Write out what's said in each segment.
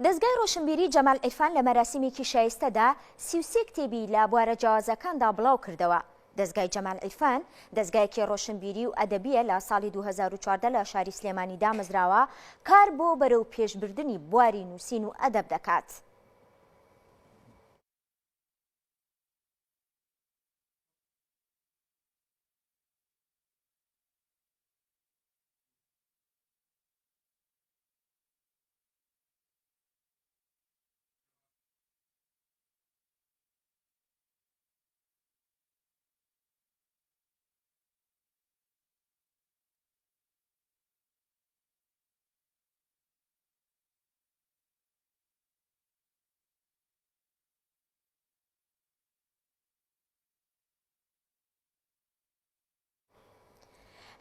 دەزگای ڕۆشنبیری جەمال عیرفان لە مەراسیمێکی شایستەدا 33 کتێبی لە بوارە جیاوازەکاندا بڵاو کردەوە. دەزگای جەمال عیرفان دەزگایەکی ڕۆشنبیری و ئەدەبییە لە ساڵی 2014 لە شاری سلێمانی دامەزراوە، کار بۆ بەرەو پێشبردنی بواری نووسین و ئەدەب دەکات.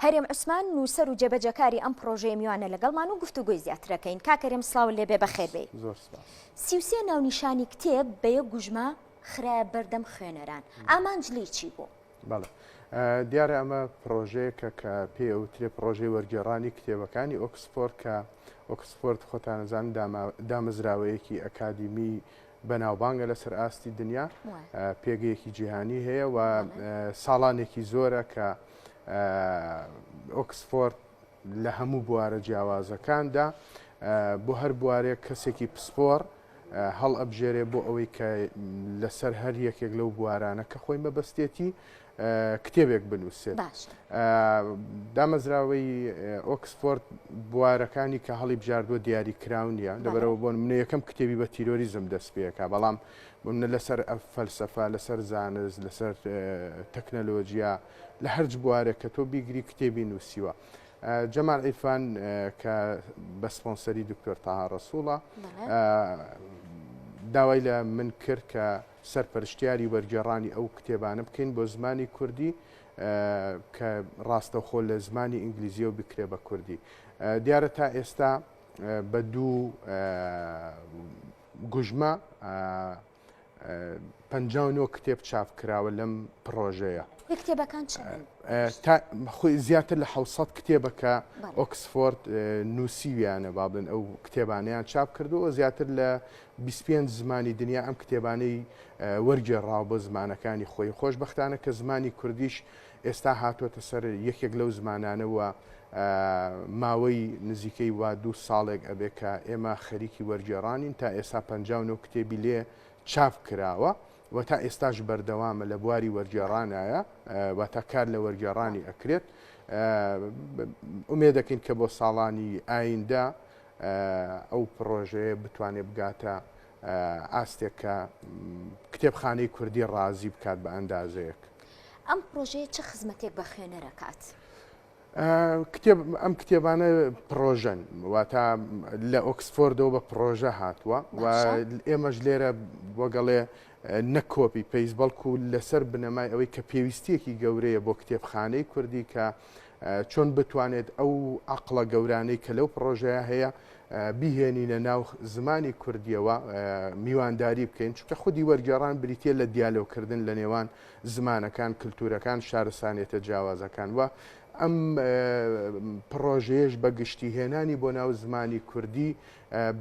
هەرێم عوسمان نووسەر و جێبەجێکاری ئەم پڕۆژەیە میوانە لەگەڵمان و گفتوگۆی زیاترەکەین کاک هەرێم سڵاوت لێبێ بەخێر بێی. زۆر سپاس. 33 ناونیشانی کتێب بە یەک گوژمە خرایە بەردەم خوێنەران ئامانج لێی چی بوو؟ بەڵێ دیارە ئەمە پڕۆژەیەکە کە پێی ئەوترێ پڕۆژەی وەرگێڕانی کتێبەکانی ئۆکسفۆرد کە ئۆکسفۆرد خۆتان ئەزانن دامەزراوەیەکی ئەکادیمی بەناوبانگە لەسەر ئاستی دنیا، پێگەیەکی جیهانی هەیە و ساڵانێکی زۆرە کە ئۆکسفۆرد لە هەموو بوارە جیاوازەکاندا بۆ هەر بوارێک کەسێکی پسپۆڕ هەڵ ئەبژێرێ بۆ ئەوەی کە لەسەر هەر یەکێک لەو بوارانە کە خۆی مەبەستێتی کتێبێک بنووسێت. دامەزراوەی ئۆکسفۆرد بوارەکانی کە هەڵی بژاردووە دیاری کراو نییە لەبەرەوە بۆ منە یەکەم کتێبی بە تیرۆریزم دەست پێکا بەڵام بۆ منە لەسەر فەلسەفە لەسەر زانست لەسەر تەکنەلۆجیا لە هەرج بوارێک کە تۆ بیگری کتێبی نووسیوە. جەمال عیرفان کە بە سپۆنسەری دکتۆر تاها ڕەسوڵە داوای لە من کرد کە سەرپەرشتیاری وەرگێڕانی ئەو کتێبانە بکەین بۆ زمانی کوردی کە ڕاستەوخۆ لە زمانی ئینگلیزیەوە بکرێ بە کوردی. دیارە تا ئێستا بە دوو گوژمە 59 کتێب چاپ کراوە لەم پڕۆژەیە. کتێبەکان چەندن؟ خۆی زیاتر لە 600 کتێبە کە ئۆکسفۆرد نووسیویانە با بڵێن ئەو کتێبانەیان چاپ کردووە زیاتر لە 25 زمانی دنیا ئەم کتێبانەی وەرگێڕاوە بۆ زمانەکانی خۆی. خۆشبەختانە کە زمانی کوردیش ئێستا هاتووەتە سەر یەکێک لەو زمانانە و ماوەی نزیکەی وا دوو ساڵێک ئەبێ کە ئێمە خەریکی وەرگێڕانین تا ئێستا 59 کتێبی لێ چاپ کراوە و تا ئێستاش بەردەوامە لە بواری وەرگێڕانایە واتا کار لە وەرگێڕانی ئەکرێت ئومێدەکەین کە بۆ ساڵانی ئایندە ئەو پڕۆژەیە بتوانێت بگاتە ئاستێک کە کتێبخانەی کوردی ڕازی بکات بە ئەندازەیەک. ئەم پڕۆژەیە چ خزمەتێک بە خوێنەر ئەکات؟ کتێب ئەم کتێبانە پڕۆژەن واتە لە ئۆکسفۆردەوە بە پڕۆژە هاتووە و ئێمەش لێرە وەگەڵێ نە copy paste بەڵکو لەسەر بنەمای ئەوەی کە پێویستیەکی گەورەیە بۆ کتێبخانەی کوردی کە چۆن بتوانێت ئەو عەقڵە گەورانەی کە لەو پڕۆژەیە هەیە بیهێنینە ناو زمانی کوردیەوە میوانداری بکەین چونکە خودی وەرگێڕان بریتە لە دیالۆگکردن لە نێوان زمانەکان کللتورەکان شارستانێتە جیاوازەکان و ئەم پڕۆژەیەش بە گشتی هێنانی بۆ ناو زمانی کوردی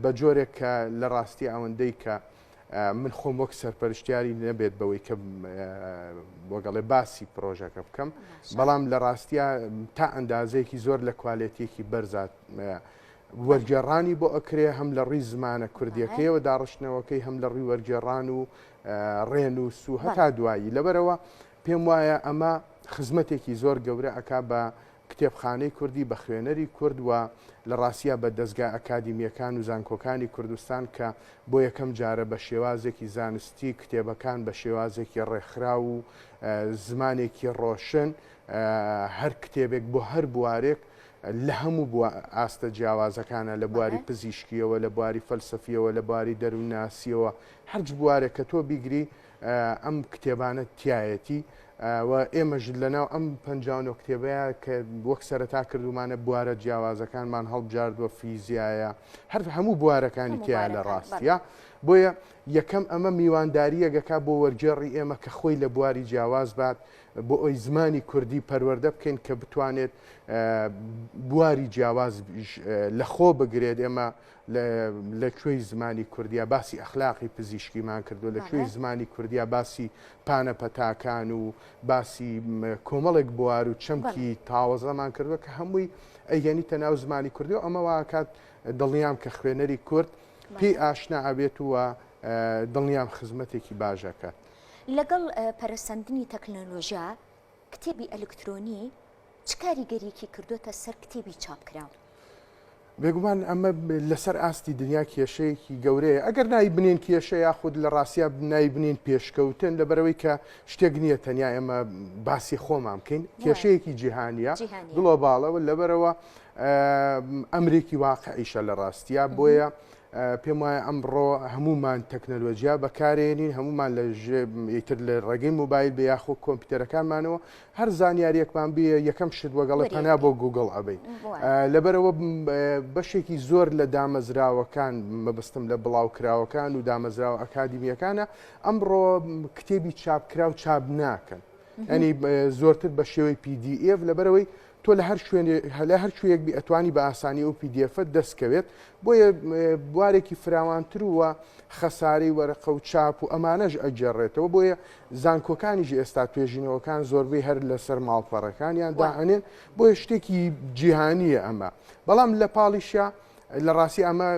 بە جۆرێک کە لە ڕاستی ئەوەندەی کە من خۆم وەک سەرپەرشتیاری نەبێت بەوەی کە وەگەڵێ باسی پرۆژەکە بکەم بەڵام لە ڕاستە تا ئەندازەیەکی زۆر لە کوالێتیەکی بەرزات وەرگێڕانی بۆ ئەکرێ هەم لە ڕووی زمانە کوردیەکەیەوە داڕشتنەوەکەی هەم لە ڕووی وەرگێڕان و ڕێنووس و هەتا دوایی لەبەرەوە پێم وایە ئەمە خزمەتێکی زۆر گەورە ئەک بە کتێبخانەی کوردی بە خوێنەری کورد و لە ڕاستیا بە دەزگا ئەکادیمییەکان و زانکۆکانی کوردستان کە بۆ یەکەم جارە بە شێوازێکی زانستی کتێبەکان بە شێوازێکی ڕێکخراو و زمانێکی ڕۆشن هەر کتێبێک بۆ هەر بوارێک لە هەموو ئاستە جیاوازەکانە لە بواری پزیشکیەوە لە بواری فەلسەفیەوە لە بواری دەروونناسیەوە هەرچ بوارێک کە تۆ بیگری ئەم کتێبانە تیایەتی و ئێمەش لەناو ئەم 59 کتێبەیە کە وەک سەرەتا کردومانە بوارە جیاوازەکانمان هەڵبژاردووە فیزیایە هەر هەموو بوارەکانی تیا لە ڕاستە بۆیە یەکەم ئەمە میوانداریەگەکە بۆ وەرگێڕی ئێمە کە خۆی لە بواری جیاواز بات بۆ ئەوی زمانی کوردی پەروەردە بکەین کە بتوانێت بواری جیاواز لە خۆ بگرێت ئێمە. لە کوێی زمانی کوردیا باسی ئەخلاقی پزیشکیمان کردووە، لە کوێی زمانی کوردیا باسی پانە پەتاکان و باسی کۆمەڵێک بوار و چەمکی تاوەزەمان کردووە کە هەمووی ئەیهێنیتە ناو زمانی کوردی و ئەمە واکات دڵنیام کە خوێنەری کورد پێی ئاشنا ئەبێت و دڵنیام خزمەتێکی باش ئەکات. لەگەڵ پەرەسەندنی تەکنەلۆژیا کتێبی ئەلکترۆنی چ کاریگەریەکی کردۆتە سەر کتێبی چاپکراو؟ بێگومان ئەمە لەسەر ئاستی دنیا کێشەیەکی گەورەیە ئەگەر ناوی بنێن کێشە یاخود لە ڕاستیا ناوی بنێن پێشکەوتن لەبەرەوەی کە شتێک نییە تەنیا ئێمە باسی خۆمان بکەین کێشەیەکی جیهانیە global ەوە لەبەرەوە ئەمرێکی واقعیشە لە ڕاستیا بۆیە پێم وایە ئەمڕۆ هەمومان تەکنەلۆجیا بەکارێنین هەمومان لە ئیتر لە ڕێگەی مۆبایل بێ یاخۆ کۆمپیوتەرەکانمانەوە هەر زانیاریەکمان بێ یەکەم شت وەگەڵێ پەنا بۆ گوگڵ ئەبین لەبەرەوە بەشێکی زۆر لە دامەزراوەکان مەبستم لە بڵاوکراوەکان و دامەزراوە ئەکادیمیەکانە ئەمڕۆ کتێبی چاپکراو چاپ ناکەن ینی زۆرتر بە شێوەی PDF لەبەرەوەی تۆ لە هەر شوێنێ لە هەر کوێیەک بی ئەتوانی بە ئاسانی ئەو PDF ەت دەست کەوێت بۆیە بوارێکی فراوانتر و خەسارەی وەرەقە و چاپ و ئەمانەش ئەگێڕێتەوە بۆیە زانکۆکانیش ئێستا توێژینەوەکان زۆربەی هەر لەسەر ماڵپەڕەکانیان دائەنێن بۆیە شتێکی جیهانیە ئەمە بەڵام لە پاڵیشە لە ڕاستی ئەمە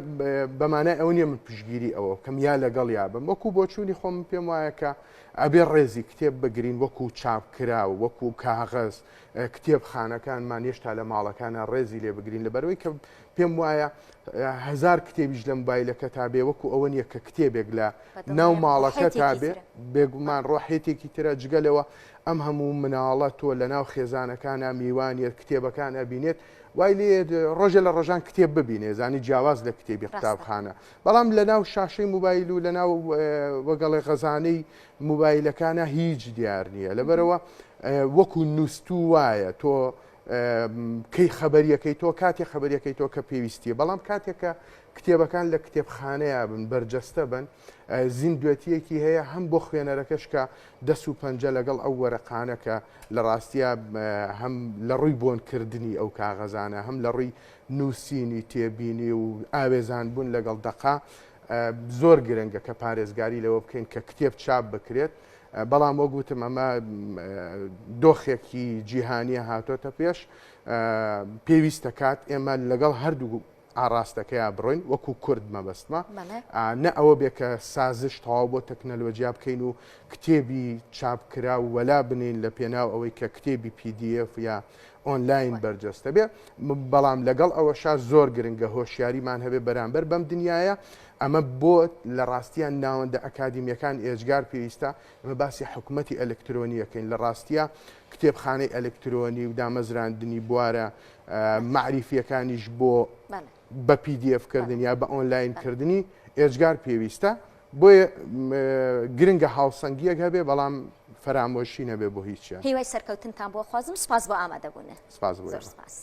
بەمانای ئەوە نییە من پشگیری ئەوە بکەم یا لەگەڵ یا بم وەکو بۆچوونی خۆم پێم وایە کە ئەبێ ڕێزی کتێب بگرین وەکو چاپکراو وەکو کاغەز کتێبخانەکانمان هێشتا لە ماڵەکانە ڕێزی لێ بگرین لەبەرەوەی کە پێم وایە هەزار کتێبیش لە موبایلەکە تا بێ وەکو ئەوە نییە کە کتێبێک لە ناو ماڵەکە تا بێ بێگومان ڕۆحێتێکی ترە جگە لەوە ئەم هەموو مناڵە تۆ لە ناو خێزانەکانە میوانیت کتێبەکان ئەبینێت وای لێ ڕۆژە لە ڕۆژان کتێب ببینێ زانی جیاواز لە کتێبی قوتابخانە بەڵام لە ناو شاشەی موبایل و لە ناو وەگەڵێ غەزانەی موبایلەکانە هیچ دیار نییە لەبەرەوە وەکو نووسو وایە تۆ کەی خەبەریەکەی تۆ کاتێ خەبەریەکەی تۆ کە پێویستیە بەڵام کاتێکە کتێبەکان لە کتێبخانەیە بن بەرجەستە بن زیندوێتیەکی هەیە هەم بۆ خوێنەرەکەش کە دەست و پەنجە لەگەڵ ئەو وەرەقانە کە لە ڕاستیا هەم لە ڕووی بۆنکردنی ئەو کاغەزانە هەم لە ڕووی نووسینی تێبینی و ئاوێزان بوون لەگەڵ دەقا زۆر گرنگە کە پارێزگاری لەوە بکەین کە کتێب چاپ بکرێت بەڵام وەک وتم ئەمە دۆخێکی جیهانیە هاتۆتە پێش پێویستە کات ئێمە لەگەڵ هەردوو ئاڕاستەکەیا بڕۆین وەکو کورد مەبەستمە نە ئەوە بێ کە سازش تەواو بۆ تەکنەلۆجیا بکەین و کتێبی چاپکراو وەلا بنین لە پێناو ئەوەی کە کتێبی PDF یا ئۆنلاین بەرجەستە بێ بەڵام لەگەڵ ئەوەشا زۆر گرنگە هۆشیاریمان هەبێ بەرامبەر بەم دنیاە ئەمە بۆ لە ڕاستیان ناوەندە ئەکادیمیەکان ئێجگار پێویستە ئەمە باسی حکوومەتی ئەلکترۆنیەکەین لە ڕاستیە کتێبخانەی ئەلکترۆنی و دامەزراندنی بوارە مەعریفیەکانیش بۆ بە PDF کردن یا بە ئۆنلاین کردنی ئێجگار پێویستە بۆیە گرنگە هاوسەنگیەک هەبێ بەڵام فەرامۆشی نەبێ بۆ هیچیان. هیوای سەرکەوتنتان بۆ خوازم سپاس بۆ ئامادەبوونت. سپاس بۆ ئێوە. زۆر سپاس.